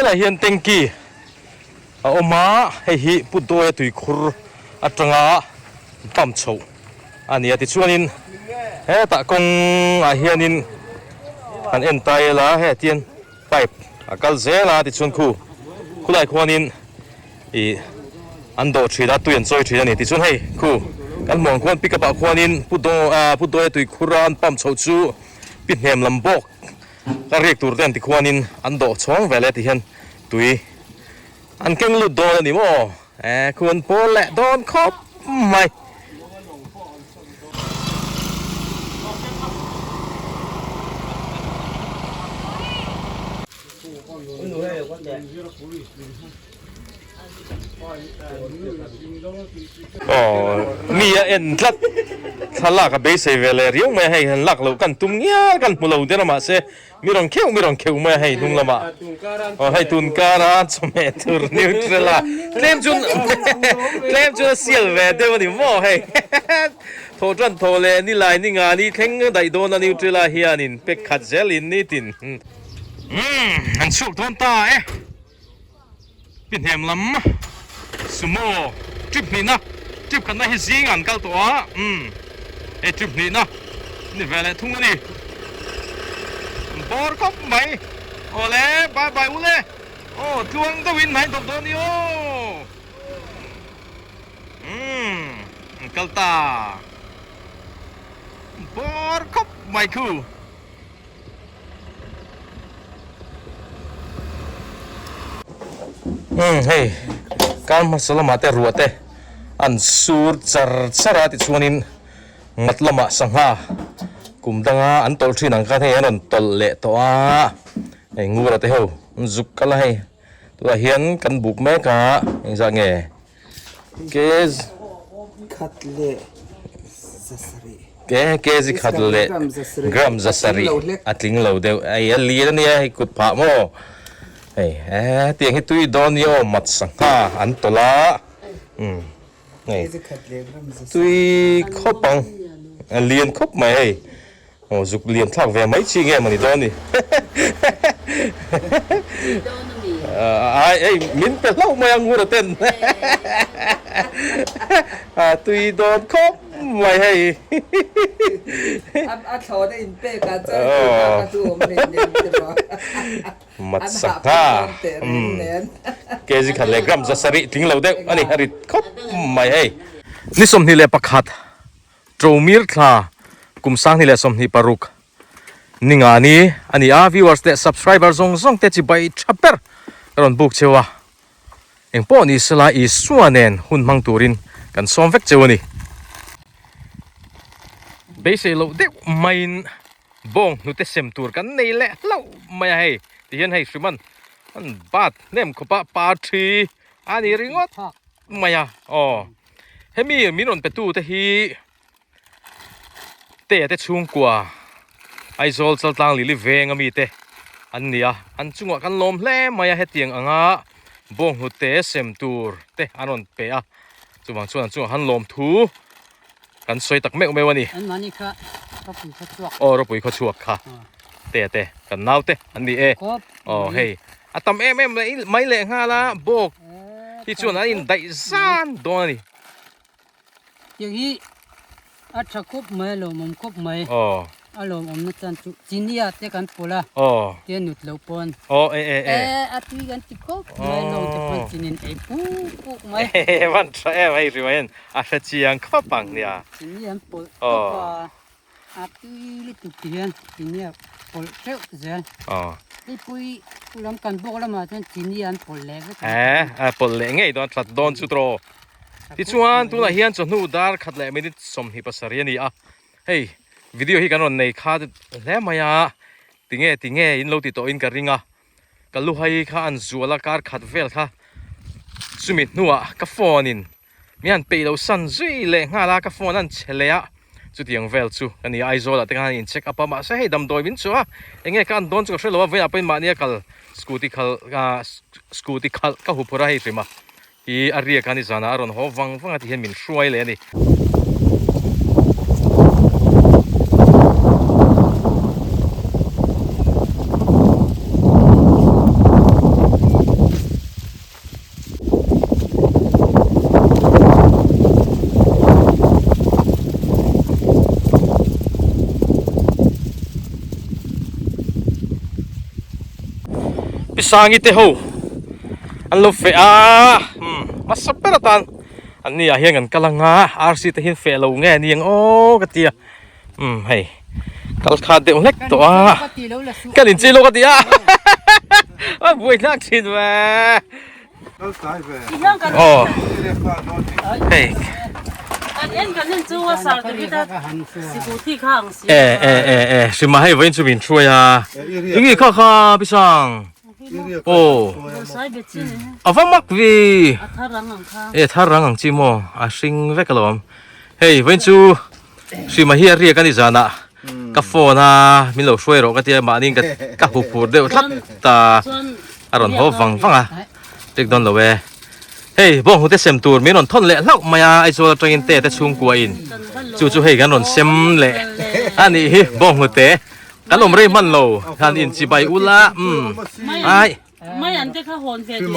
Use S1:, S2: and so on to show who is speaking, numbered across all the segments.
S1: Helai hian tanky a awm a, hei hi Pu Dawia tuikhur atanga pump chhoh a ni a. Tichuanin hetah kawngah hianin han en ta ila hei tian pipe a kal zel a tichuan khu khulai khuanin ih an dawh thin a tui an chawi thin a ni. Tichuan hei khu kan hmuh ang khuan pickup ah khuanin Pu Daw ah Pu Dawia tuikhura an pump chhoh chu pi hnem lam bawk Ka riak tur te an ti khuanin an dawh chhawng vel e ti hian tui an keng lut dawn a ni maw? E khu an pawl leh dawn khawp mai. Aw mi a en tlat thlalak a beisei ve leh riau mai a hei han lak loh kan tum ngial kan hmu lo der a mahse mi rawn kheuh mi rawn kheuh mai a hei hnung lamah aw hei tun kara chawhmeh tur neutral a tlem chu tlem chu a sial ve deuh a ni maw hei thawh tan thawh leh ni lai ni nga ni thleng daih dawn a neutral a hianin pek khat zel in nitin umm an chhuak dawn ta e. Pi hnem lam sumo trip hnihna trip khatna hi zing an kal tawh a umm hei trip hnihna ni ve leh thung a ni an bawr khawp mai awle bye bye ule aw tluang deuh in hnaih dawp dawn ni aw umm an kal ta an bawr khawp mai khu. Umm hei kar hmasa lamah te ruah te an sur char char a tichuanin ngat lamah sangha kum danga an tawlh thin ang khan hei an rawn tawlh leh tawh a hei ngura te ho an zuk kal a hei tunah hian kan buk mek a engzah nge Ke
S2: khat leh zasarih.
S1: Ke kg khat leh gram zasarih a tling lo deuh. Hei a lian a nia hei kut phah maw. Hei eh tiang hi tui dawn nia aw mat sangha an tawlh a. Umm hei tui khawp ang a lian khawp mai hei. Aw zuk lian thlak ve mai chi nge mawni dawn ni. Ai ei min pe hlauh mai a ngur a ten. A tui dawn khawp mai hei.
S2: A thlawh na in pek a chuan tui bak a tu awm nen nen te maw.
S1: Mat sangha kg khat leh gram zasarih tling lo deuh a ni a rit khawp mai hei. Ni 21. Ṭomir thla kum 2026 ni nga ni a ni a, viewers leh subscriber zawng zawng te chi bai tha ber ka rawn buk cheu a, engpawh ni sela Isua nen hun hmang turin kan sawm vek cheu a ni. Beisei loh deuh maiin bawng hnute sem tur kan nei leh hlauh mai a hei tihian hei hriman an bat hnem khawpa parthi a ni ringawt mai a aw. Hemi min rawn petu te hi Tea te chhungkua Aizawl Chaltlang Lili veng ami te an ni a, an chungah kan lawm hle mai a hetiang anga bawnghnute sem tur te an rawn pe a, chuvang chuan an chungah han lawm thu kan sawi tak meuh meuh a ni.
S3: Anmahni kha ropui khaw chhuak.
S1: Aw ropui khaw chhuak kha Tea te kan naute an ni e. Aw hei A tam em em mai leh nghal a, bawk hi chuan an indaih zan dawn a ni.
S3: Tiang hi a tha khawp mai, a lawmawm khawp mai.
S1: Aw.
S3: A lawmawmna chan chu chinia te kan pawlh a.
S1: Aw.
S3: Tia nut loh pawn.
S1: Aw e e e.
S3: E a tui kan ti khawp mai, lawng te pawn chinin ei puk puk mai.
S1: E van tha em hei ri mai hian a hre chiang khawp ang nia.
S3: Chini an pawlh tawp a. A tui lutuk ti hian chini a pawlh teuh zel.
S1: Aw.
S3: Hei lam kan bawk lamah chuan chini an pawlh leh vek
S1: ang. Eh, a pawlh leh ngei dawn that dawn chu tawh. Tichuan tunah hian chawhnu dar khat leh minute 27 a ni a. Hei video hi kan rawn nei kha hle mai a. Tinge tinge in lo ti tawh in ka ring a. Ka luhai kha an zual a kar khat vel kha chumi hnuah ka phone in Mi han peih lo san zui leh nghal a, ka phone an che leh a, chutiang vel chu ka ni a, Aizawl ah te khan in check up a, mahse hei damdawi min chu a, enge ka an dawn chu ka hre lo a, vawiinah pawhin mahni a kal scooty khal ah scooty khalh ka huphurh a hei hrim a, hi a riak a ni zanah a rawn haw vang vang a ti hian min hruai leh a ni. Pisangi te ho an lo feh a umm hmasa ber atan an ni ah hian kan kal ang a RC te hian feh lo nge a ni ang aw ka ti a umm hei kal khat deuh hlek tawh a kan inchei lawk a ti a a buai thlak thin ve aw hei e e e e hrima hei vawiin chu min hruai a enge kha kha pisang aw a va mak vi e thar rang ang chi maw a hring vek alawm hei vawiin chu hrima hi a riak a ni zanah ka phone a min lo hruai rawh ka tia mahni ka ka hu phur deuh tlat ta a rawn haw vang vang a tek dawn lo e hei bawnghnute sem tur min rawn thawn leh hlauh mai a Aizawl atangin te te chhungkua in chu chu hei kan rawn sem leh a nih hi bawnghnute kan awm rei hman lo han in chibai ula umm ai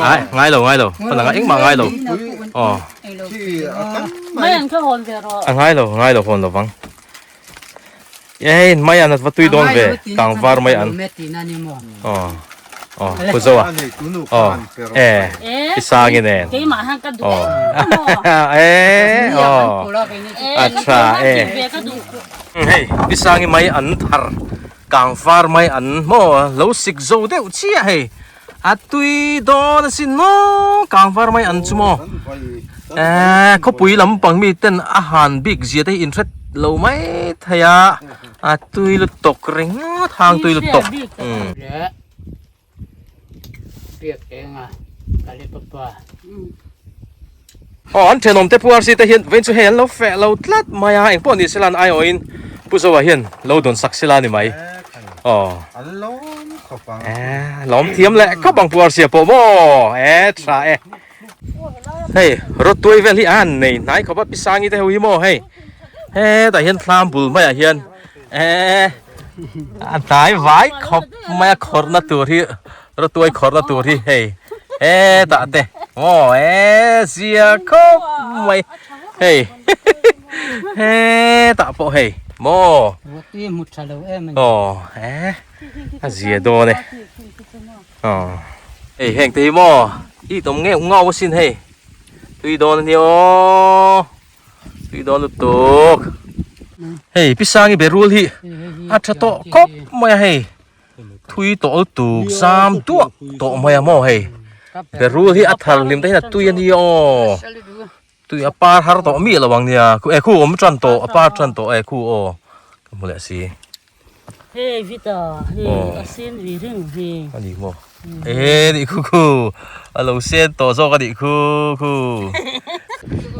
S1: ai ngai lo ngai lo hman anga engmah ngai lo aw a ngai lo ngai lo hawn lovang. Ei mai an va tui dawn ve kang var mai an aw aw pu zo a aw e i sang in en aw e aw a tha e hei i sang i mai an thar kang var mai an maw lo sik zo deuh chiah hei A tui dawn asin maw kang var mai an chu maw eh khawpui lampang mi ten a han bik zia te hi in hret lo mai thei a a tui lutuk ringawt hang tui lutuk umm.
S3: Leh biak eng a Kalipapa.
S1: Aw an thenawm te pu RC te hian vawiin chu hei an lo feh lo tlat mai a engpawh ni sela an aiawhin pu Zoa hian lo dawn sak sela a ni mai aw
S4: An lawm khawp ang.
S1: Eh lawm thiam leh khawp ang pu RC a pawh maw eh tha e. Hei rawtuai vel hi a han nei hnai khawp a pi Sangi te ho hi maw hei hetah hian thlam bul maiah hian eh a hnai vai khawp mai a khawrhna tur hi Rawtuai khawrhna tur hi hei hetah te aw e zia khawp mai hei hetah pawh hei maw
S3: Rawtui hmu tha lo em a ni.
S1: Aw e a zia dawn e aw hei heng te hi maw i tawm ngeuh ngau asin hei tui dawn a nia aw tui dawn lutuk hei Pisangi berul hi a tha tawh khawp mai a hei. Thui tawh tuk zam duah tawh mai a maw hei berul hi a thar hlim te hian a tui a nia aw tui a par har tawh miah lo ang nia e khu awm tan tawh a par tan tawh e khu aw ka hmu leh si
S5: hei vita hei a sen vi reng hei
S1: a ni maw e ni khu khu a lo sen tawh zawk a nih khu khu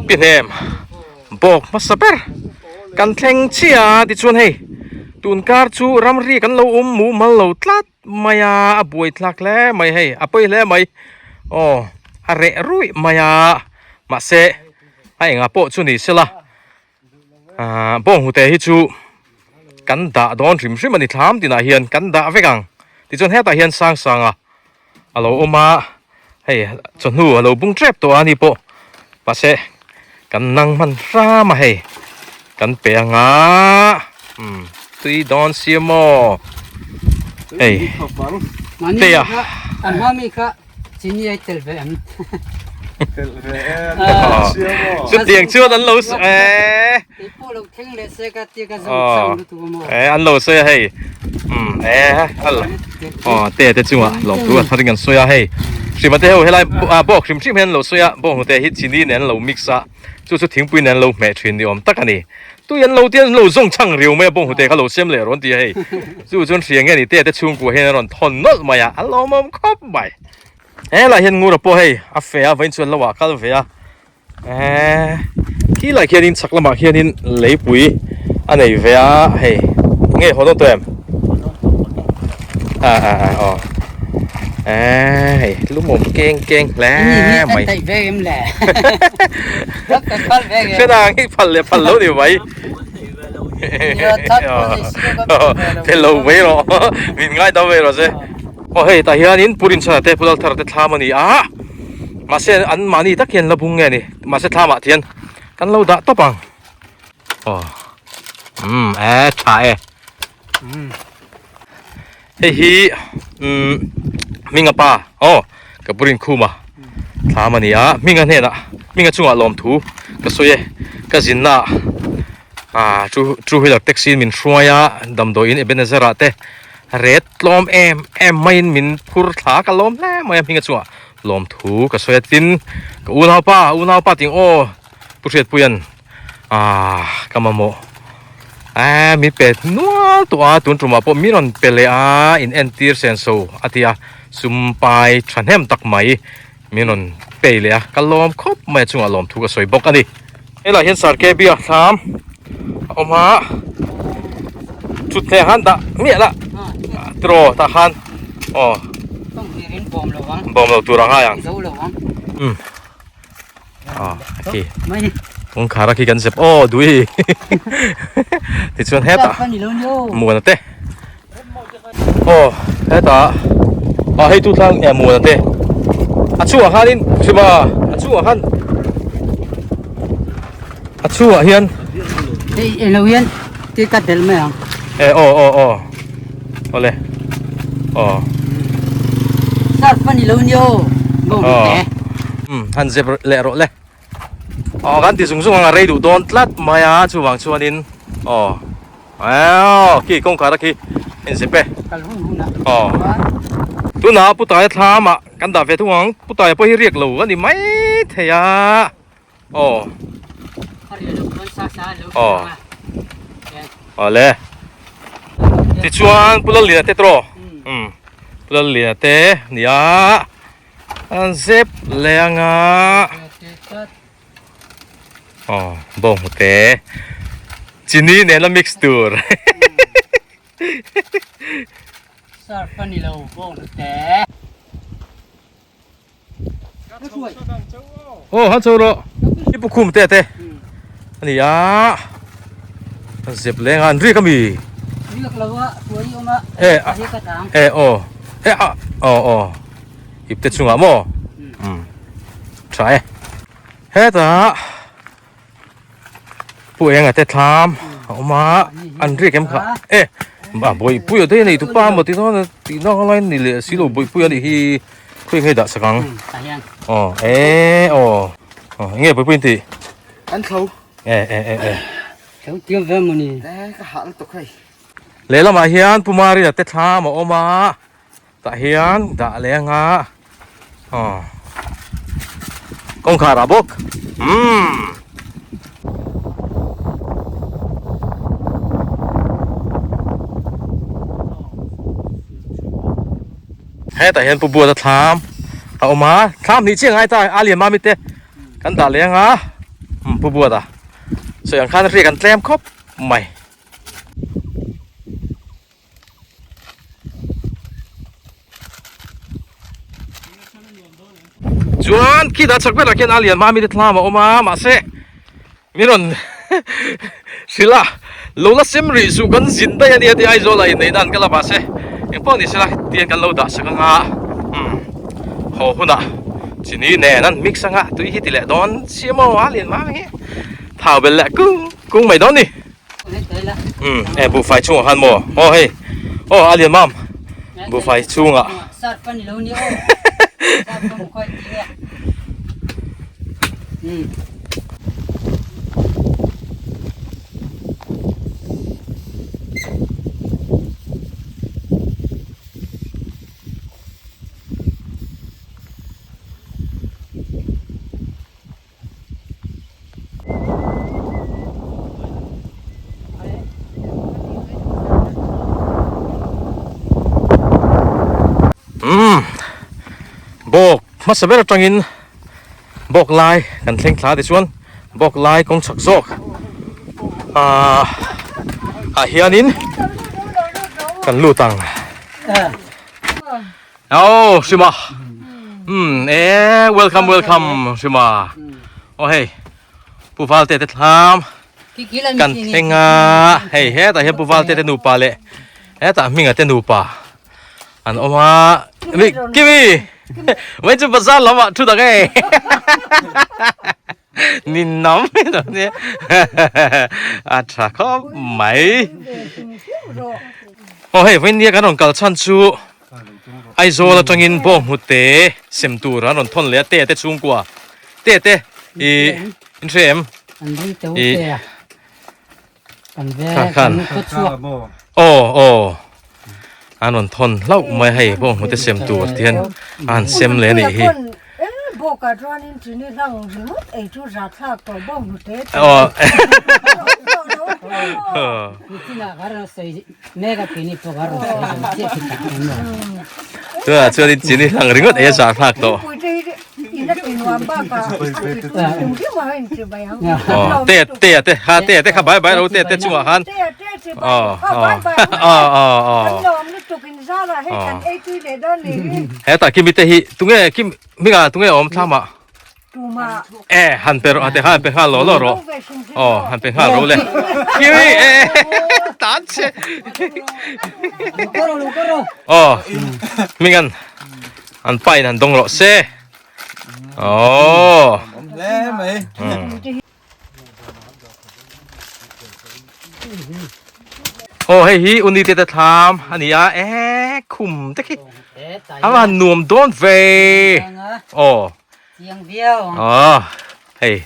S1: pi hnem Bawk hmasa ber kan thleng chiah a tichuan hei tun kar chu ramri kan lo awm mumal lo tlat mai a a buai thlak hle mai hei a pawi hle mai aw a reh ruih mai a mahse a engah pawh chu ni sela ahh bawnghnute hi chu kan dah dawn hrim hrim a ni thlam tinah hian kan dah vek ang tichuan hetah hian sang sang a. a lo awm a hei chawhnu a lo bung tep tawh a ni pawh mahse kan nang hman hram a hei kan pe anga umm tui dawn sia maw hei te a
S3: an hma mi kha chini ai tel ve em
S4: tel ve em
S1: chutiang chuan an lo eh
S3: pawh lo thleng leh se ka tia ka zawng chang lutuk a maw
S1: eh an lo sawi a hei umm eh a aw te te chungah lawmthu a thar in kan sawi a hei hrima te ho helai ah bawk hrim hrim hian an lo sawi a bawnghnute hi chini nen an lo mix a chu chu thingpui nen an lo hmeh thin ni awm tak a ni tui an lo tia an lo zawng chang riau mai a bawnghnute kha lo siam leh rawn ti a hei chu chuan hria nge ni te te chhungkua hian an rawn thawn nawlh mai a a lawmawm khawp mai helaiah hian ngura pawh hei a fe a vawiin chu an lo ah kal ve a. Eee khi lai khianin chhak lamah khianin leipui a nei ve a hei nge haw dawn tawh em ah ah ah aw eee hei lumawm keng keng hle mai hre hi phal leh phal lo ni mai phel lo mai rawh min ngaidam mai rawh se aw hei tah hianin purin chhanah te pulal thar te thlam a ni a. Mahse an mahni tak hian la bung nge ni mahse thlamah thian kan lo dah tawp ang aw umm e tha e hei hi umm Hminga pa aw ka pu Rinkhuma thlam a ni a Hminga hnenah Hminga chungah lawmthu ka sawi e ka zinna ah two two wheeler taxi in min hruai a damdawiin Ebenezer ah te ret tlawm em em maiin min phur thla ka lawm hle mai a Hminga chungah lawmthu ka sawi a tin ka unaupa unaupa ting aw Pu Hriatpuia'n aah ka mamawh eee min pe nual tawh a tun tumah pawh min rawn pe leh a in entir senso a ti a sum pai thahnem tak mai min rawn pei leh a ka lawm khawp mai a chungah lawm thu ka sawi bawk a ni. Helaiah hian Sarkebia thlam a awm a thutthleng han dah miah la tiraw tah khan aw bawm lo tur a ngai ang. Ah, khi. Kawngkhar a khi kan zep aw dui. Tichuan hetah muana te. Aw hetah ah hei tu thlang e muana te. A chungah khanin hrima a chungah khan a chungah hian
S3: hei elo hian ti ka tel mai ang.
S1: E aw aw aw. Awle. Aw.
S3: Sar pani lo ni aw. Bawng te.
S1: Um han zep leh rawh le. Aw kan ti zung zung ang a rei duh dawn tlat mai a chuvang chuanin aw aw khi kawngkhar a khi in zep e.
S3: Kal hun hun a.
S1: Aw. Tunah Putaia thlamah kan dah ve thung ang. Putaia pawh hi riak lo a ni mai thei a. Aw. Aw. Awle. Tichuan Pu Lalliana te tawh. Um. Pu Lalliana te nia. An zep leh anga. Aw, bawng hmute. Chini nena mix tur.
S3: Surf a ni lo bawng hnute.
S1: Aw han chho rawh i pu khum te te a ni a an zep leng a an rik ami e e aw e a aw aw ip te chungah maw um tha e hetah Pu Enga te thlam a awm a an riak em kha e a bawihpui a daih a nei tupa maw ti dawn a tih nak lai ni leh si lo bawihpui a nih hi khawi nge dah sak ang aw e aw aw eng nge bawihpui an tih
S4: an thlo
S1: e e e e
S3: thlo tiang ve maw ni
S4: e ka hah lutuk hei
S1: lehlamah hian Pu Maria te thlam a awm a Tah hian dah leh anga aw kawngkhar ah bawk umm. Hetah hian pu buata thlam a awm a thlam hnih chiah ngai ta a lian mami te kan dah leh anga pu buata sawi ang khan a hriat kan tlem khawp mai. Chuan khi dah chak berah khian a lian hma mi te thlam a awm a mahse min rawn hrilh a lo la sem rih suh kan zin daih a nia tih Aizawl ah inneih nan ka la mahse engpawh ni sela tihian kan lo dah sak anga umm haw hunah chini nen an mix anga tui hi ti leh dawn chiah maw a lian hma hi thau belh leh kung kung mai dawn a ni. Um e buhfai chungah khan maw aw hei aw a lian mam buhfai chungah Umm bawk hmasa ber atangin bawk lai kan thleng thla tichuan bawk lai kawng chhak zawk ahh ah hianin kan lut ang. Aw Hrima umm e welcome welcome Hrima aw hei Pu Valte te thlam kan thleng a hei hetah hian Pu Valte te nupa leh hetah Hminga te nupa an awm a mi Kimi mai chu bazar lamah thu dak e ni nam a tha khawp mai aw hei vawiin nia kan rawn kal chhan chu. Aizawl atangin bawnghnute sem tur an rawn thawn leh a te te chhungkua te te i in hre em i kha khan aw aw an rawn thawn hlauh mai hei bawnghnute sem tur ti hian a han sem leh a nih hi. Aw. Tunah chuan in chini hlang ringawt ei a zah thlak tawh. Aw te te te kha te te kha bai bai ro te te chungah khan. Aw aw aw aw aw. Hetah kimi te hi tunge kim hmingah tunge awm thlamah. E han pe rawh te han pe nghal law law rawh aw han pe nghal rawh le kimi e tan che aw mingan an pa in han dawng rawh se aw
S4: hle mai
S1: Aw hei hi uni te te thlam a ni a e khum te khi a han nuam dawn ve aw aw hei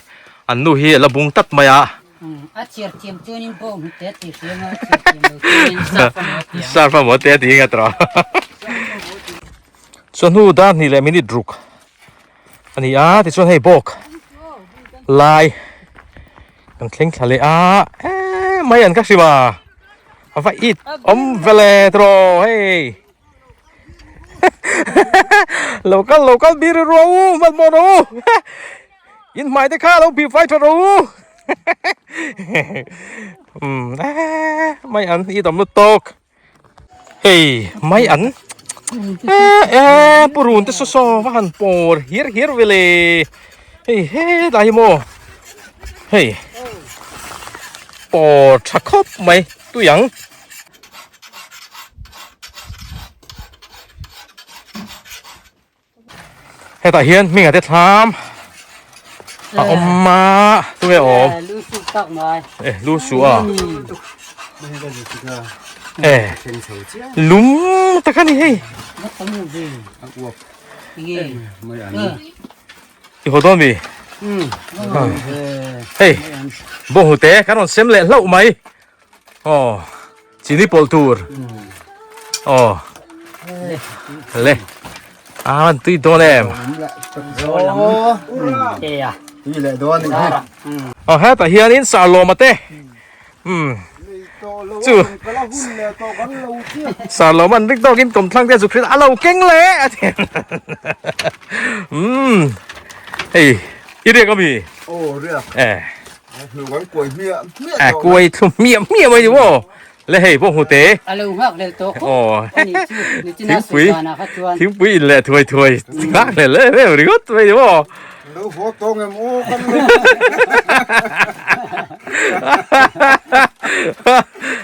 S1: an nu hi a la bung tlat mai a sarfa maw te ti nge tawh chawhnu dar hnih leh minute ruk a ni a tichuan hei bawk lai kan thleng thla leh a eh mai an ka hrim a a va it awm vele tawh hei lo kal lo kal bir ru u hmanhmawh rawh u in hmai te kha lo bih fai tha rawh u umm eh mai an it awm lutuk. Hei mai an eh eh purun te saw saw va han pawr hir hir ve le hei hetlai hi maw hei pawr tha khawp mai tui ang. Hetah hian hmingah te thlam a awm a tunge awm e lu su a e lum tak a ni hei i haw dawn mi hei bawnghnute kan rawn sem leh hlauh mai. Aw chini pawlh tur aw le a han tui dawn em aw hetah hianin sarlawma te umm chu sarlawma an rik tawkin kawmthlang te a zuk hrilh a lo keng leh a ti umm hei i riak ami
S4: aw riak
S1: eh
S4: Hnu kan kuai hmiah hmiah
S1: A kuai thlu hmiah hmiah mai ni maw? Le hei pawh hmu te.
S3: A lo nghak lel tawh khawp
S1: Aw.
S3: a nih chu. Nichina
S1: Thingpui
S3: sawi danah kha chuan.
S1: thingpui in leh thuai thuai nghak lel em em ringawt mai ni maw?
S4: Lo haw tawng em aw kan lo.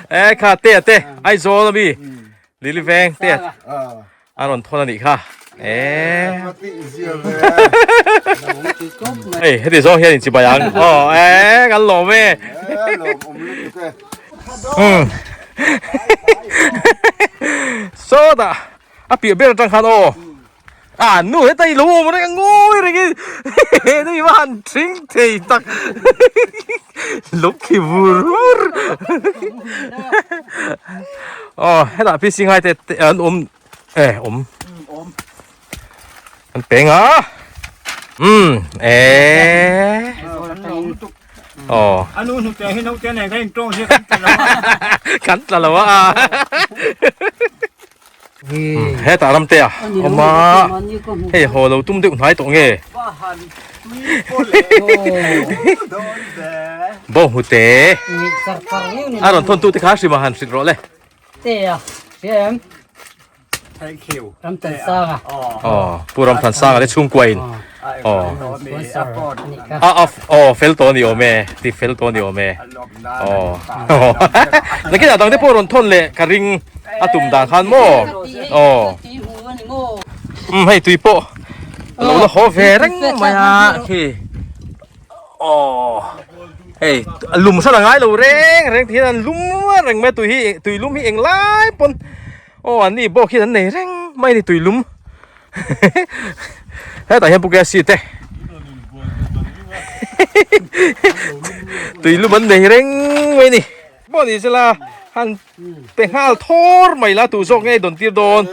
S1: E kha te a te Aizawl ami Lily Veng te a rawn thawn a nih kha e hei heti zawng hian inchibai ang aw e kan lawm e sawtah a piah ber atang khan aw a nu heta i lo awm reng a ngawi rengin henu i va han thing thei tak lo khi vur vur aw hetah pi singhai te an awm e awm an peng a um e aw
S6: anu hnute hi naute nen kan intawng hi kan tla lo a
S1: kan tla lo a Hetah ram te a awm a, hei haw lo tum deuh hnai tawh nge? Bawnghnute a rawn thawn tute kha hrim a han hrilh rawh le. Aw Pu Ramthansanga te chhungkua in aw a aw fel tawh a ni awm e ti fel tawh a ni awm e aw nakinah dang te pawh rawn thawn leh ka ring a tum dan khan maw aw umm hei tui pawh a lo la haw ve reng mai a khi aw hei a lum hran a ngai lo reng reng ti hian an lum reng mai a tui hi tui lum hi englai pawn. Aw an ni bawk hian an nei reng mai a ni tuilum. Hetah hian Pu Cassie te tuilum an nei reng mai a ni. Pawh ni sela han pe nghal thawr mai la tu zawk nge dawn tir dawn.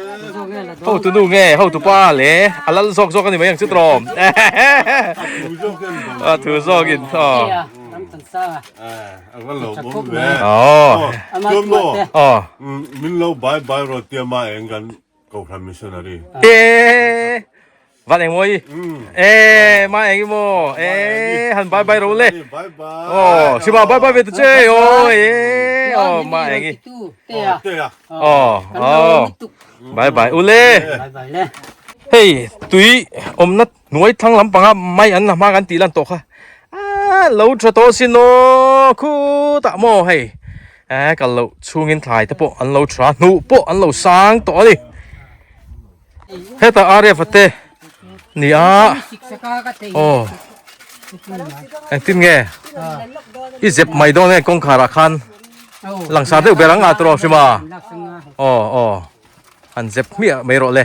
S1: Hotu nu nge hotu pa le a lal zawk zawk a ni mai ang chu tawm. A thu zawk in aw. Aw.
S7: Min lo bai bai rawh tia ma eng kan Kohhran missionary.
S1: E van eng mawi e ma eng emaw e han bye bye ro le aw siba bye bye ve ta che aw e aw ma eng i aw aw bye bye ule hei tui awmna hnuai thlang lampanga mai an la hma kan tih lan tawh kha a lo tha tawh sin aw khutah maw hei Eh kal loh chhungin thlai te pawh an lo tha hnuh pawh an lo sang tawh a ni. Hetah Aref a te ni a aw engtin nge i zep mai dawn nge kawngkhar ah khan langsar deuh ber ang a tawh hrim a aw aw han zep hmiah mai rawh le.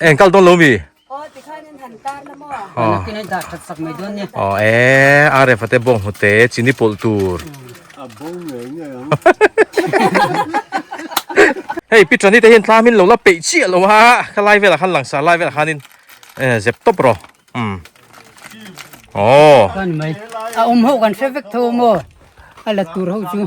S1: Eng kal dawn lo mi?
S8: Aw tikhanin han tar la maw?
S1: Aw.
S3: Nakin an dah that sak mai dawn nia.
S1: Aw e a ref ate bawng hnute chini pawlh tur.
S7: A bo ngei ngei ang.
S1: Hei pi Tani te hian tlam in lo la peih chiah lo a kha lai velah khan langsar lai velah khanin e zep tawp rawh umm aw.
S3: Kan mai a awm ho kan hre vek tho maw a la tur ho chu.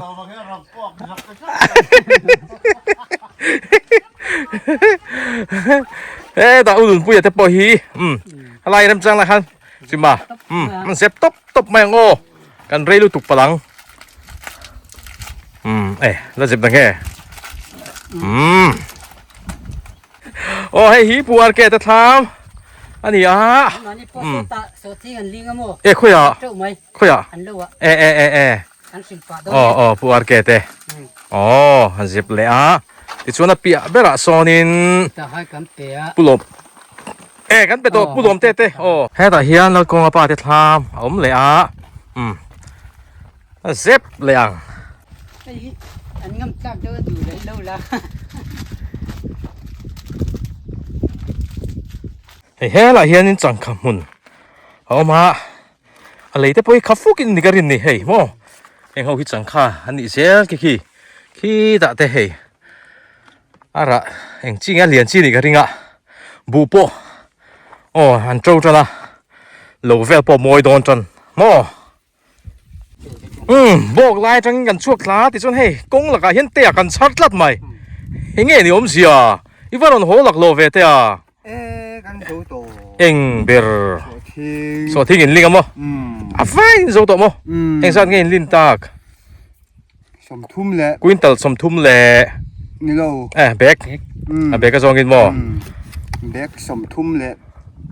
S1: He dah ulunpuia te pawh hi um helai remchang lai khan chima um an zep tawp tawp mai ang aw kan rei lutuk palh ang um e la zep dang e um aw hei hi pu RK te thlam a ni a um e khawiah khawiah e e e e Aw aw Pu RK te aw han zip leh a tichuan a piah berah sawnin Pu Lawm e kan pe tawh Pu Lawm te te aw hetah hian Lalkawnga pa te thlam a awm leh a umm a zep leh ang. Hei helaiah hianin changkha hmun a awm a. A lei te pawh hi kha fuk in ni ka rin ni hei maw heng ho hi changkha an nih zel khi khi khitah te hei a rah eng chi nge a lian chi nih ka ring a buh pawh aw an to tan a lo vel pawh mawi dawn tan maw umm bawk lai atangin kan chhuak thla a tichuan hei kawng lakah hian te ah kan chhar tlat mai enge ni awmzia i va rawn haw lak lo ve te a. Eng ber sawhthing in ling a maw? A fai in zo tawh maw? Eng zat nge in lin tak?
S4: Sawmthum leh.
S1: Quintal sawmthum leh.
S4: Ni lo.
S1: Eh bag. A bag a zawng in maw?
S4: Bag sawmthum leh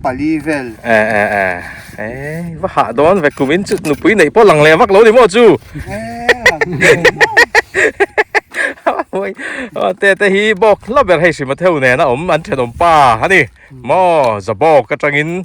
S4: pali vel.
S1: Eh eh eh. Eh va hah dawn ve kum in chu nupui neih pawh lang leh vak lo ni maw chu? Te te hi bawk hla ber hei hrim a theu nen a awm an thenawm pa a ni maw za bawk atangin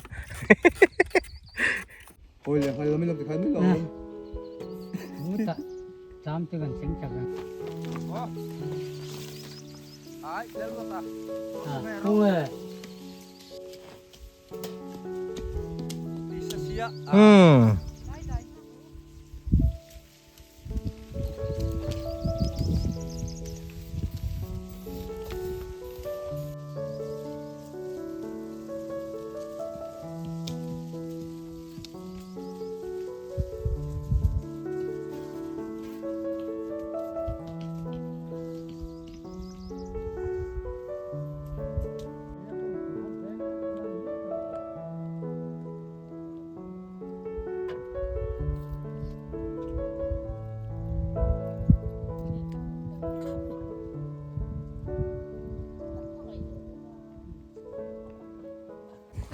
S1: Umm.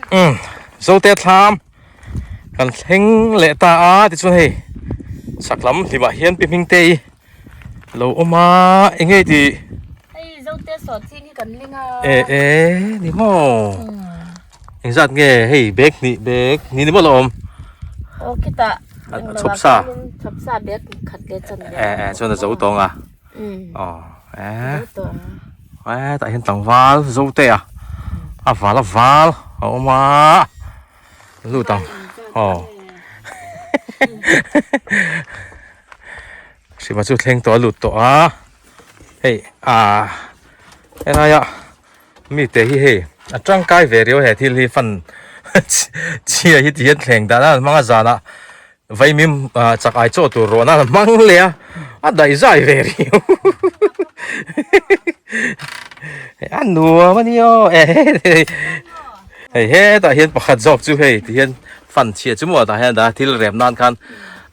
S1: Umm Zote thlam kan thleng leh ta a tichuan hei chhak lam hlimah hian pi hming te i lo awm a eng nge tih
S8: hei Zote sawhching hi kan ling a
S1: e e ni maw. Engzat nge hei bag hnih bag hnih ni maw lo awm?
S8: Aw khitah
S1: chhawp sa
S8: chhawp sa bag khat leh chan
S1: eh eh chuan a zo tawng a aw Eh eh tah hian tlangval zo te a a val a val a awm a lut ang aw hrima chu thleng tawh a lut tawh a hei ah helaia mite hi hei a tangkai ve riau he thil hi fan chhia hi ti hian thleng dan a hmang a zanah Vaimim chak ai chaw tur rawh nan a hmang leh a, a daih zai ve riau. A nuam a ni aw. Hei hetah hian pakhat zawk chu hei ti hian fan chhia chu maw tah hian a dah a thil rem nan khan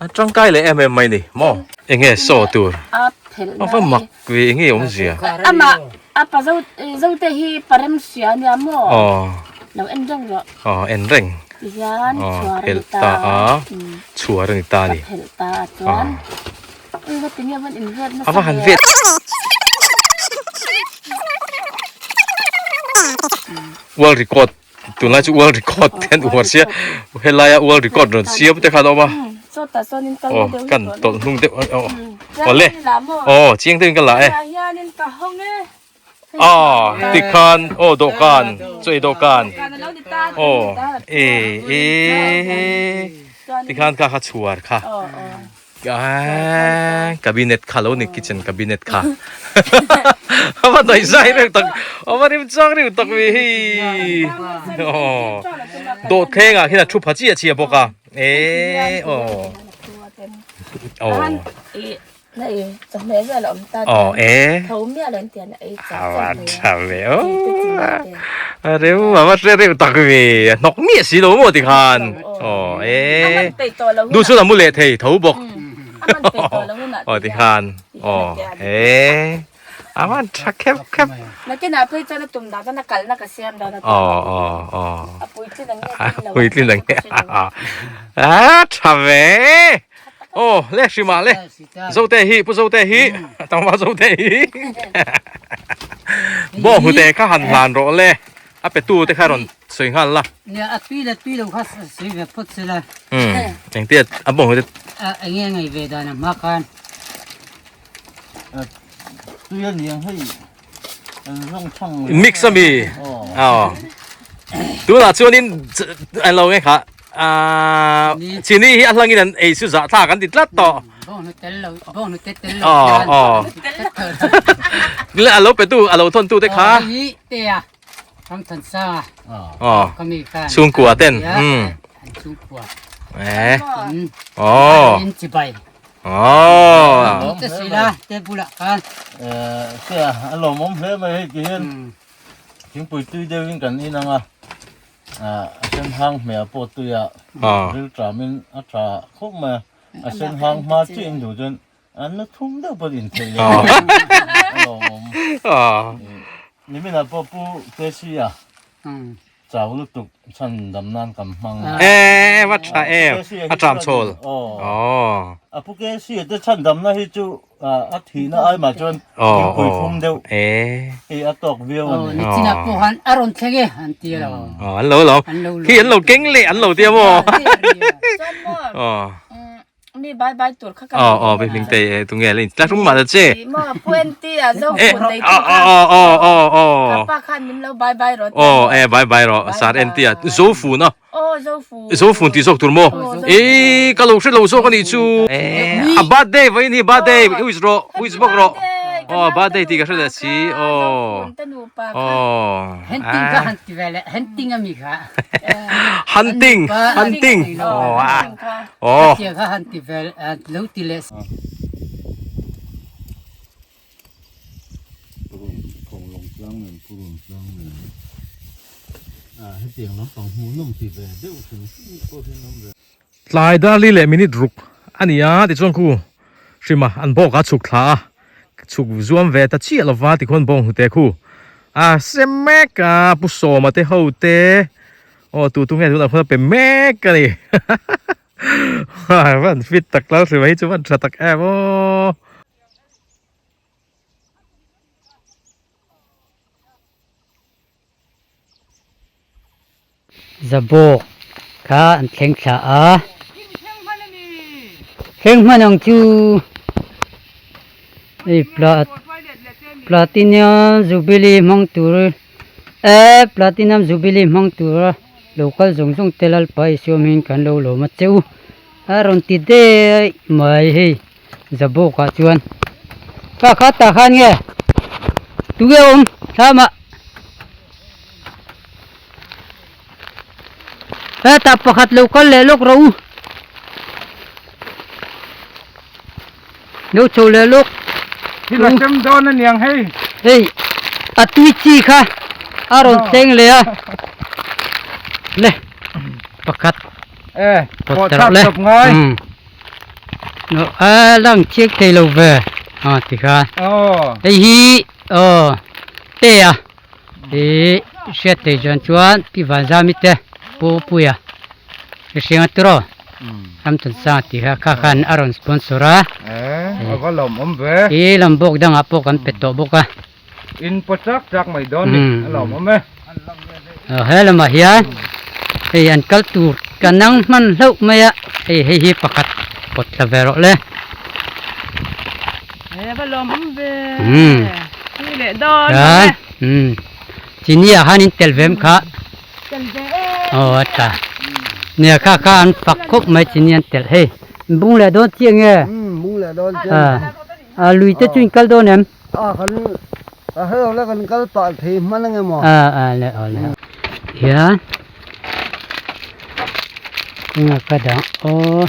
S1: a tangkai leh em em mai ni maw. Enge saw tur a va mak ve enge awmzia.
S8: Amah a pa zo zote hi parem hria a nia maw. Lo en reng rawh.
S1: Aw en reng.
S8: Tihian chhuar a ni
S1: ta a chhuar a ni ta a ni.
S8: A phelh ta a chuan ui va tinge van in vet nasa
S1: A va han vet. World record tunlai chu world record te an uar sia helaia world record rawn siam te kha an awm a.
S8: Sawtah sawn in kal na deuh
S1: Kan tawlh hnung deuh awle aw chiang deuhin ka la e.
S8: Tunah hianin ka hawng e.
S1: Aw tikhan aw dawhkan chaw ei dawhkan aw e e tikhan kha kha chhuar kha aaa cabinet kha lo ni kitchen cabinet kha a va daih zai reuh tak a va rim chang reuh tak ve hei aw dawhthleng ah khian a thu pha chiah chiah bawk a e aw aw. Aw e. A tha ve aw. A reu a va hre reuh tak ve. A hnawk miah si lo maw tikhan. Aw e. Nu chuan a mu leh thei tho bawk. Aw tikhan. Aw e. A va tha khep khep. Aw aw aw. A puitlin ang nge. A tha ve. Aw le hrima le zote hi pu zote hi tlangval zote hi bawng hnute kha han hlan rawh le a pe tu te kha rawn sawi nghal la.
S3: Nia a tui leh tui lo kha sawi ve phawt se la.
S1: Um engtia a bawng hnute.
S3: A enge ngaih ve dan a hma khan.
S6: Tui a niang hei an zawng thang.
S1: Mix a mi. Aw tunah chuanin an lo nge kha. Ahh chini hi a hlangin an ei chu zah thlak an ti tlat tawh. Aw aw le a lo pe tu a lo thawn tu te kha. Aw chhungkua ten umm eh aw aw.
S6: Thingpui tui deuhin kan in ang a. A sen hang hmel pawh tui a ril tram in a tha khawp mai a, a sen hang hma chiah in duh chuan an na thum deuh pawh in theih leh a lawmawm. Nimin ah pawh Pu Kesi a chau lutuk chhan dam nan kan hmang a.
S1: E va tha em a tram chhawl.
S6: A Pu Kesi a te chhan dam na hi chu A thihna ai mah chuan thingpui thlum deuh hi a tawk viau a ni.
S3: Nichina pawh khan a rawn thleng e an ti lo.
S1: Aw an lo lo. Khi an lo keng leh an lo tia maw.
S8: Chuan maw mi bai bai tur kha ka.
S1: Aw aw be hming te e tunge le tla rum mah ta che.
S8: Maw pu enti a zo phun nei tu kha.
S1: Aw aw aw aw.
S8: Ka pa khan min lo bai bai rawh.
S1: Aw e bai bai rawh sar enti a zo fun a.
S8: Aw Zofu.
S1: Zofun tih zawk tur maw? Eii ka lo hre lo zawk a nih chu. A birthday vawiin hi birthday wish rawh wish bawk rawh. Aw birthday tih ka hre leh si aw. Aw.
S3: Hunting kha han ti ve leh hunting a mi kha.
S1: Hunting hunting aw aw.
S3: Khatia kha han ti ve lo ti leh.
S1: Tlai darli leh minute ruk a ni a tichuan khu hrima an bawk a chhuk thla a chhuk zuam ve ta chiah lova tikhuan bawng hnute khu a sem mek a pu sawma te ho te aw tu tu nge tunah khuan a pe mek a ni van fit tak lal hrima hi chu van tha tak em aw.
S3: Zabawk kha an thleng thla a. Thleng hman ang chu hei plat. Platinum Jubilee hmang tur e Platinum Jubilee hmang tura lo kal zawng zawng te Lalpa Isua hmingin kan lo lawm a che u a rawn ti daih mai hei Zabawk ah chuan kha kha tah khan nge tunge awm thlam ah hetah pakhat lo kal leh lawk rawh u lo chho leh lawk
S9: Thil a sem dawn a niang hei.
S3: Hei a tui chi kha a rawn thleng leh a le pakhat
S9: E pawh thlak chawp ngai.
S3: A lang chiang thei lo ve a ti kha. Hei hi aw te a ih hriat thei chuan chuan pi Vanzami te Pu Puia hriang a tiraw Ramthun Sang tih kha kha khan a rawn sponsor a.
S9: E a va lawmawm ve.
S3: Ih lambawk dangah pawh kan pe tawh bawk a.
S9: In paw chak chak mai dawn ni a lawmawm e.
S3: He lamah hian hei an kal tur ka nang hman hlauh mai a hei hei hi pakhat pawt thla ve rawh le.
S10: He va lawmawm ve tui leh dawn lo e.
S3: Chini ah khan in tel ve em kha.
S10: Tel ve e.
S3: Aw a tha. Nia kha kha an fak khawp mai chini an telh hei. Bung leh dawn chiah nge?
S4: Bung leh dawn chiah.
S3: A lui te chu in kal dawn em?
S4: A kan a helo la kan kal pah thei hman ange maw?
S3: A a le aw le hian tunah ka dang aw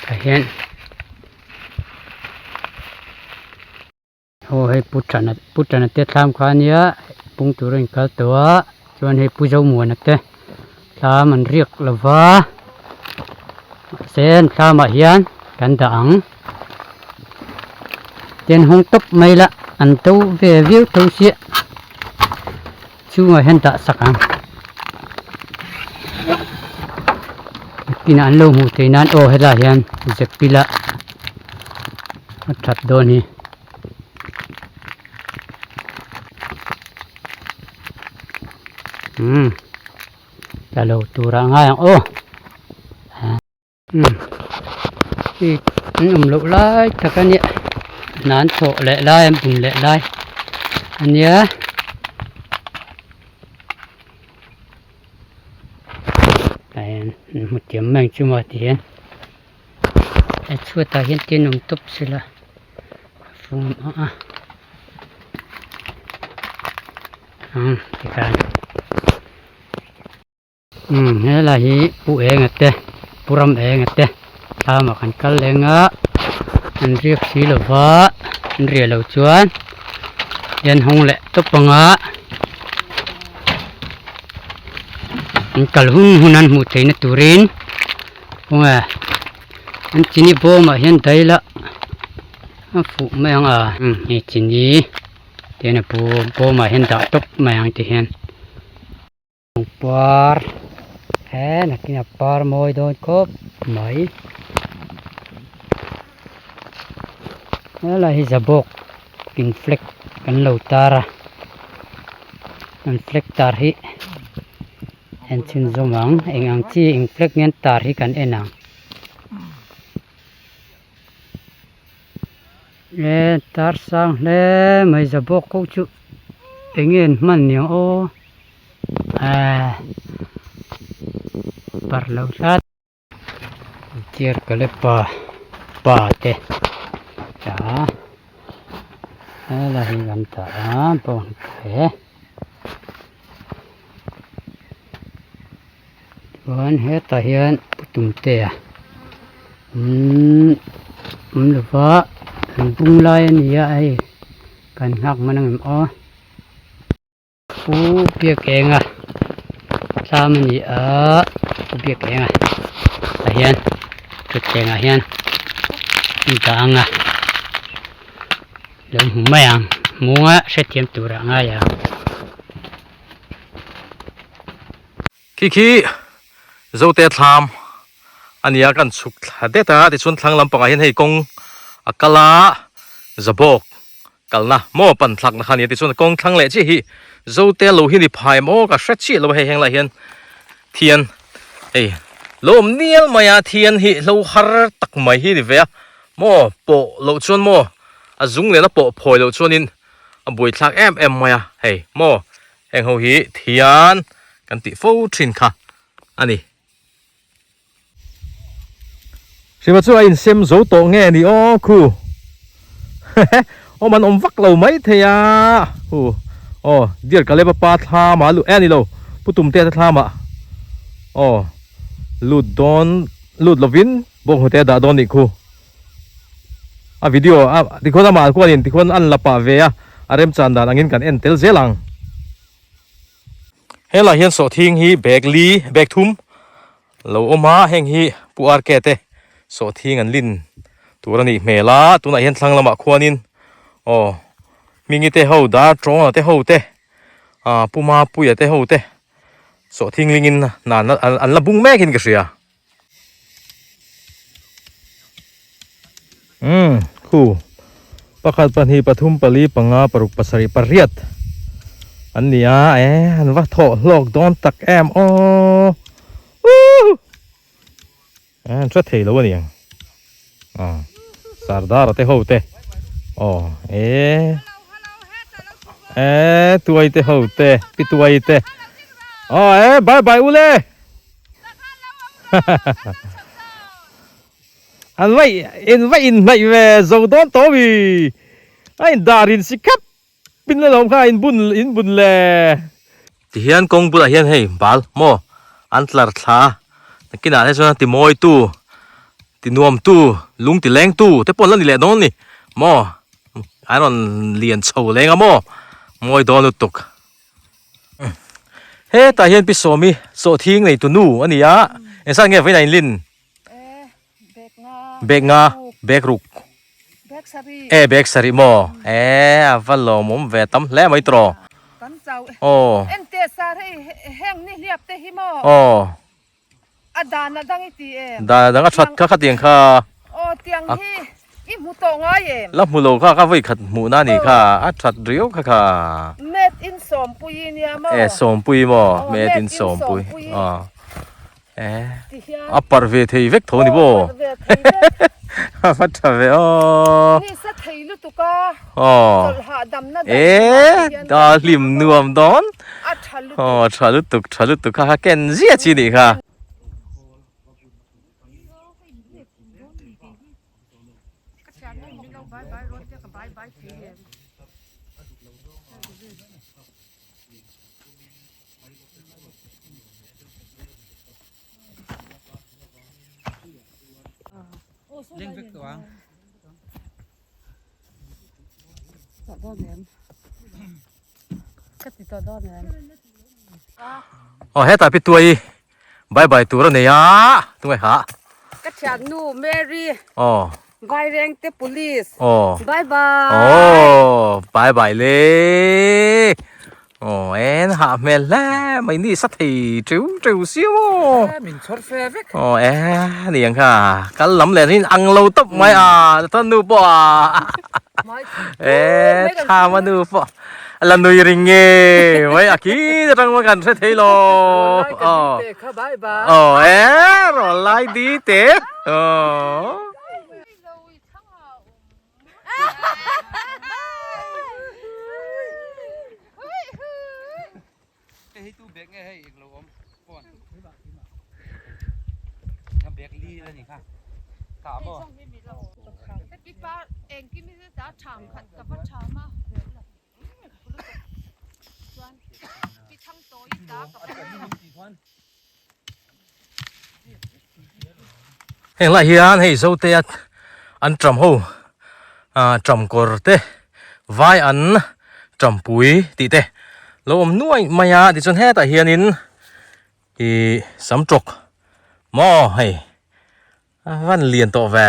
S3: tah hian. Aw hei pu Thana pu Thana te thlam kha ania pung tur a inkal tawh a chuan hei pu Zomuana te thlam an riak lo va mahse an thlamah hian kan dah ang tin hawng tawp mai la an to ve viau tho sia chhungah hian dah sak ang nakinah an lo hmuh theih nan aw helaiah hian zep ila a that dawn hi. Umm tla lo turah a ngai ang aw. Umm hei an awm loh lai tak a nia hna an thawh leh lai an bun leh lai a nia. Tah hian an hmu thiam mai ang chu maw ti hian a chhuatah hian tin awm tawp sela a fum a a umm tikhan. Umm helai hi pu enga te pu ram enga te thlamah kan kal leng a an riak si lo va an riah loh chuan hian hawng leh tawp ang a an kal hun hun an hmuh theihna turin khawnge an chini bawmah hian daila a fuh mai ang a umm hei chini tihian a bawmah hian dah tawp mai ang tihian. Par he nakin a par mawi dawn khawp mai helai hi zabawk in flag kan lo tar a kan flag tar hi en chhun zawm ang eng ang chi eng flag nge an tar hi kan en ang e tar sang hle mai zabawk ho chu eng nge an hman niang aw. Ahh parh lo tlat chair ka le pa pa te ta helai hi kan tah a bawng te chuan hetah hian pu tumtea umm awm lova an bung lai a ni a hei kan nghak hman ang em aw. Pu Biakenga tlam a ni a Pu Biakenga tah hian thutthlengah hian an dah ang a lo hmu mai ang hmunga hrethiam turah a ngai ang.
S1: Khi khi Zote thlam a ni a kan chhuk thla det a tichuan thlang lampangah hian hei kawng a kal a Zabawk Kalna maw pan thlakna kha a ni a tichuan kawng thlang leh chiah hi Zote lo hi ni phai maw ka hre chiah lo a hei heng lai hian thian. Hei lo awm nial mai a thian hi hlo har tak mai hi ni ve a maw pawh loh chuan maw a zung leh a pawh phawi loh chuanin a buaithlak em em mai a hei maw heng ho hi thian kan tih fo thin kha a ni. Hriva chu a insem zo tawh nge ni aw khu awm an awm vak lo mai thei a hu aw dear Kaleba pa thlam ah eh a ni lo pu Tumte te thlam ah aw lut dawn lut lovin bawnghnute a dah dawn nih khu a video a tikhuan amah khuanin tikhuan an la pah ve a a remchan dan angin kan en tel zel ang. Helai hian sawhthing hi bag li bag thum lo awm a heng hi pu RK te sawhthing an lin tur a nih hmel a tunah hian thlang lamah khuanin aw Hmingi te ho dar Tawngla te ho te ah Pu Mapuia te ho te sawhthing lingin nan an la bung mek in ka hria. Umm khu pakhat pahnih pathum pali panga paruk pasarih pariat an ni a e an va thawh hlawk dawn tak em aw uh e an hre thei lo a ni ang ah sardar te ho te aw e e tuai te ho te pi tuai te aw e bye bye ule. An va in va inhnaih ve zo dawn tawh mi a in dar in si khap in la lawm kha in bun in bun le. Tihian kawng bulah hian hei bal maw an tlar thla a nakinah te chuan ti mawi tu ti nuam tu lung ti leng tu te pawh an la ni leh dawn a ni maw an rawn lian chho leng a maw mawi dawn lutuk. Hetah hian Pi Sawmi sawhthing nei tu nu a ni a, engzat nge vawiin a inlin? Bag nga, bag ruk. E bag sarih maw? E a va lawmawm ve tam hle mai tawh. Aw. Aw.
S10: A dan a dang i ti em?
S1: Dan a dang a that kha khatiang kha.
S10: Aw tiang hi i hmu tawh ngai em?
S1: La hmu lo kha ka vawi khat hmuh na ni kha a that riau kha kha.
S10: Made in Sawmpui nia maw?
S1: E Sawmpui maw? Made in Sawmpui. Aw. E a parh ve thei vek tho ni maw?
S10: Aw parh ve thei vek.
S1: A va tha ve aw.
S10: Ni sa thei lutuk a.
S1: Aw.
S10: Chawlh hahdamna dan hunah te hian.
S1: E a hlim nuam dawn.
S10: A tha lutuk.
S1: Aw tha lutuk tha lutuk kha kha ken zia chi nih kha. Aw hetah pi tuai bye bye tur a nei a tungai ha.
S2: Ka thiannu Mary.
S1: Aw.
S2: Vairengte police.
S1: Aw.
S2: Bye bye.
S1: Aw bye bye le. Aw en hah hmel hle mai ni sa thei teu teu siam aw.
S9: Min chhawr fe vek.
S1: Aw e ni ang kha kal lam leh rin ang lo tawp mai a tan nu pawh a. E thama nu pawh la nui ring nge mai a khi atang mai kan hre thei lo.
S2: Aw
S1: aw e rawn lai di te. Aw.
S9: Hei tu bag nge hei englo awm phone ka bag li la ni kha ka maw
S1: Heng lai hian hei Zote a an ṭam ho ah ṭam kawr te vai an ṭampui tih te lo awm nuai mai a tichuan hetah hianin ih sam tawk maw hei a van lian tawh ve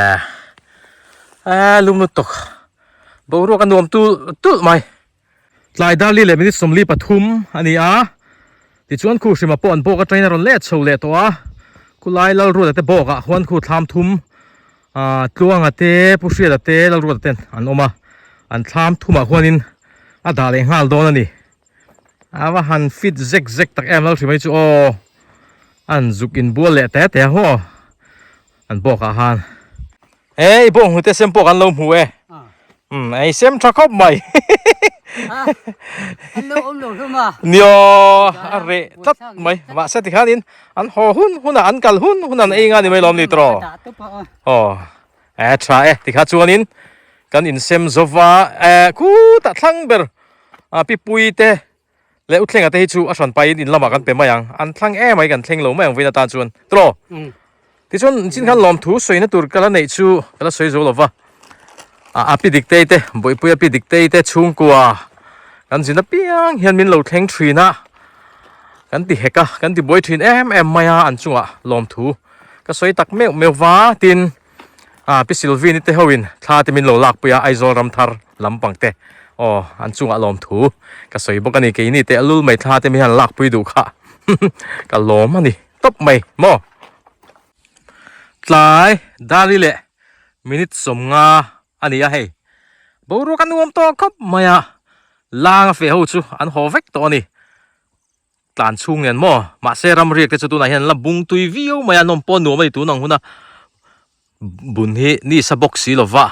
S1: a lum lutuk boruak a nuam tulh tulh mai. Tlai Darli leh minute 43 a ni a, tichuan khu hrima pawh an bawk atangin a rawn let chho leh tawh a, khulai Lalruata te bawkah khuan khu thlam thum ah Tluanga te Pu Hriata te Lalruata ten an awm a, an thlam thumah khuanin a dah leh nghal dawn a ni. A va han fit zek zek tak em Lalhrima hi chu aw. An zuk inbual leh te te a haw an bawk ah khan ei bawng hnute sem pawh kan lo hmu e umm ei sem tha khawp mai
S3: an lo awm lo hlawm a
S1: nio a reh tlat mai mahse tikhanin an haw hun hunah an kal hun hun an ei nga ni mai lawm ni tawh aw e tha e tikha chuanin kan insem zova e khutah thlang ber a pi pui te Leh Uthlenga te hi chu a hran pahin in lamah kan pe mai ang, an thlang em mai kan thleng lo mai ang vawiin atan chuan tawh. Tichuan chin khan lawmthu sawina tur ka la neih chu ka la sawi zo lo va, a pi Diktei te, Bawihpuia pi Diktei te chhungkua kan zin apiang hian min lo thleng thin a, kan ti hek a, kan ti buai thin em em mai a an chungah lawmthu ka sawi tak meuh meuh va tin. Ah Pi Sylvie-ni te hoin thla te min lo lakpui a Aizawl Ramthar lampang te aw an chungah lawmthu ka sawi bawk a ni keini teh lul mai thla te mi hian lakpui duh kha ka lawm a ni tawp mai maw. Tlai Dali leh minute 50 a ni a hei boruak a nuam tawh khawp mai a lang a feh ho chu an haw vek tawh a ni. Tlan chhung nen maw? Mahse ramriak te chu tunah hian la bung tui viau mai a, nawm pawh nuam a ni tun ang huna bun hi ni sa bawk si lova.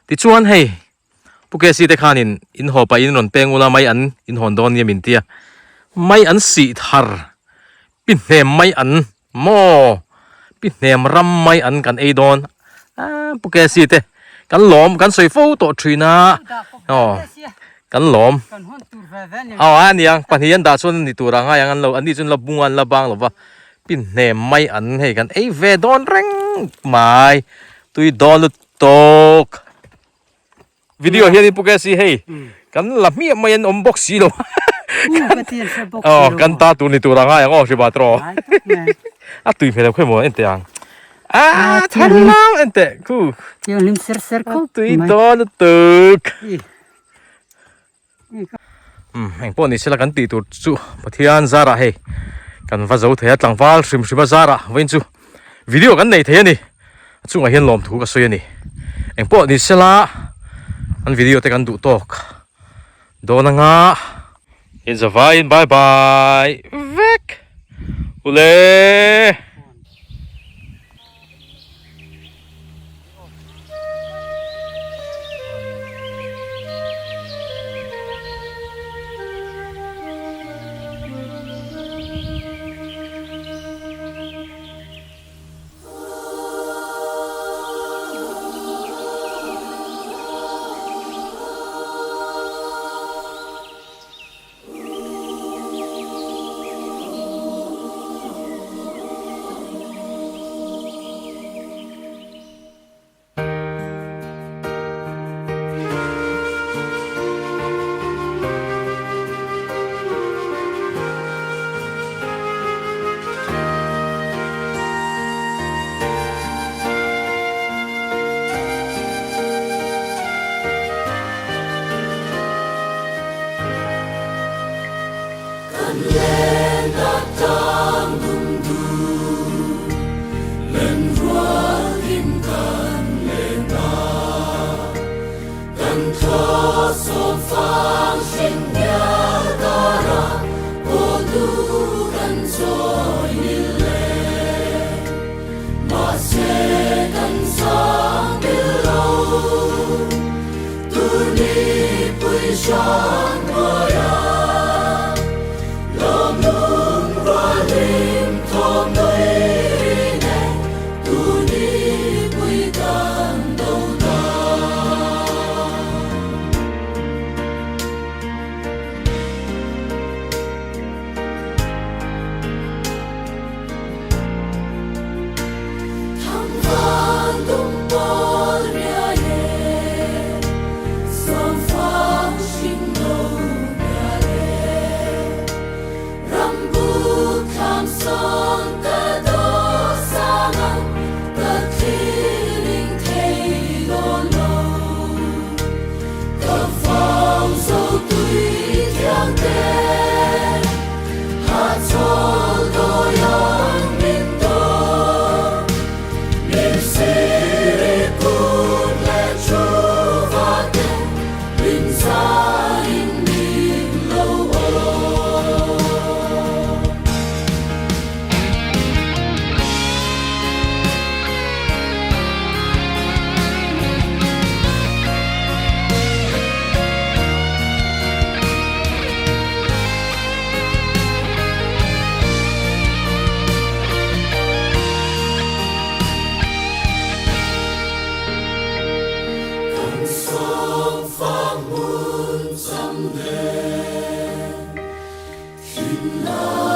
S1: Tichuan hei Pu KC te khanin in haw pahin rawn peng ula mai an inhawn dawn nia min tia. Mai an sih thar pi hnem mai an maw? Pi hnem ram mai an kan ei dawn a Pu KC te kan lawm kan sawi fo tawh thin a aw. Kan lawm. Aw a nia, pahnih an dah chuan ni tur a ngai ang an lo, anni chuan la bung a an la bang lo va, pin hnem mai an hei kan ei ve dawn reng mai, tui dawn lutuk. Video hian in pu ke si hei, kan la hmiah mai an awm bawk si lo. Aw kan ta tur ni tur a ngai ang aw hriba tawh. A tui hmel ang khawimaw en teh ang. Ah tharlam en teh khu.
S3: Thianghlim ser ser khawp mai.
S1: Tui dawn lutuk. Um eng pawh ni sela kan tih tur chu Pathian zarah hei kan va zo thei a tlangval hrim hrim a zarah vawiin chu video kan nei thei a ni a chungah hian lawmthu ka sawi a ni eng pawh ni sela an video te kan duh tawk dawn anga in zavaiin bye bye vek ule.
S11: Thinlai.